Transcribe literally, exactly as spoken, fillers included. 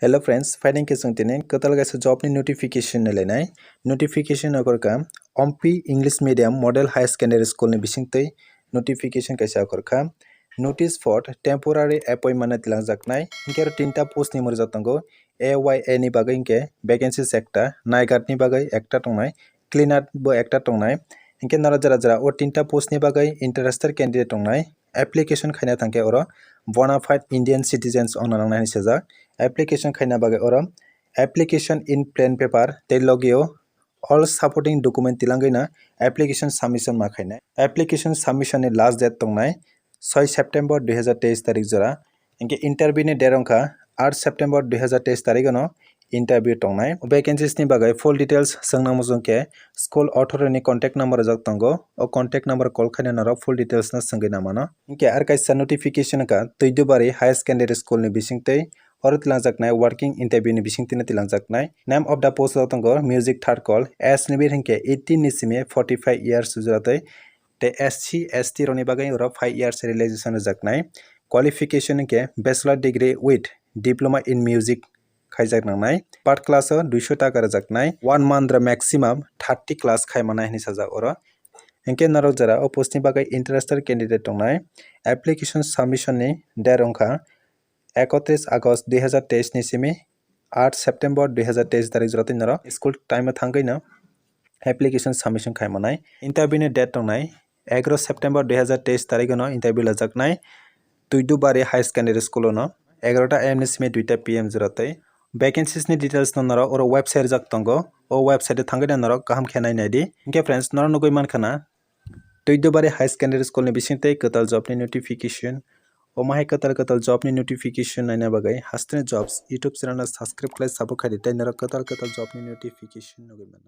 Hello friends, phaideng khe chwng tini kwtal kaisa job ni notification nailainai. Notification okorkha Ompi English Medium Model Higher Secondary School ni bisingtwi notification kaisa okorkha. Notice for temporary appointment no tilangjaknai. Hinkhe aro tinta post ni mwrwkjak tongo. A Y A ni bagwi hinkhe vacancies ekta, night guard ni bagwi ekta tongnai, cleaner bo ekta tongnai. Hinkhe norok jora jora o tinta post ni bagwi interested candidate tongnai. Application khaina thangkhe oro bona fide Indian citizens ongna nangnai hinwi swijak. Application khaina bagwi oro application in plain paper tei logio all supporting document tilangwino application submission ma khainai. Application submission ni last date tongnai soi September dui hazar teis tarik jora. Hinkhe interview ni date wngkha aat September dui hazar teis tarik no interview tongnai. Vacancies ni bagwi full details swngnang muchung khe school authority ni contact number rwjak tongo. O contact number call khaina norok full details no swngwi na mano. Hinkhe ar kaisa notification wngkha Tuidubari Higher Secondary School ni bisingtwi oro tilangjaknai working interview ni bisingtwi no tilangjaknai. Name of the post o tongo music third call, age limit hinkhe eighteen ni simi forty five years jora tei tei S C, S T rokni bagwi oro five years relaxation rwjaknai. Qualification hinkhe bachelor degree with diploma in music khaijak nangnai. Per class o duiso taka rwjaknai. One month rw maximum thirty class khai manai hinwi sajak oro. Hinkhe norok jora o post ni bagwi interested candidate tongnai. Application submission ni date wngkha ekotris August dui hazar teis ni simi aat September dui hazar teis tarik jora twi norok school time o thangwi no application submission khai manai. Interview ni date tongnai egaro September dui hazar teis tarik no interview lajaknai Tuidubari Higher Secondary School no egarota A M ni simi duita P M jora twi. Vacancies ni details no norok oro website rijak tongo. O website o thangwi no norok kaham khe nai nai di. Hinkhe friends, norok nugwi mankha na Tuidubari Higher Secondary School ni bisingtwi kwtal job ni notification. Omo hai kwtal kwtal job ni notification naina bagwi Hasteni Jobs YouTube channel no subscribe khlai support khaidi tei norok kwtal kwtal job ni notification nugwi mano.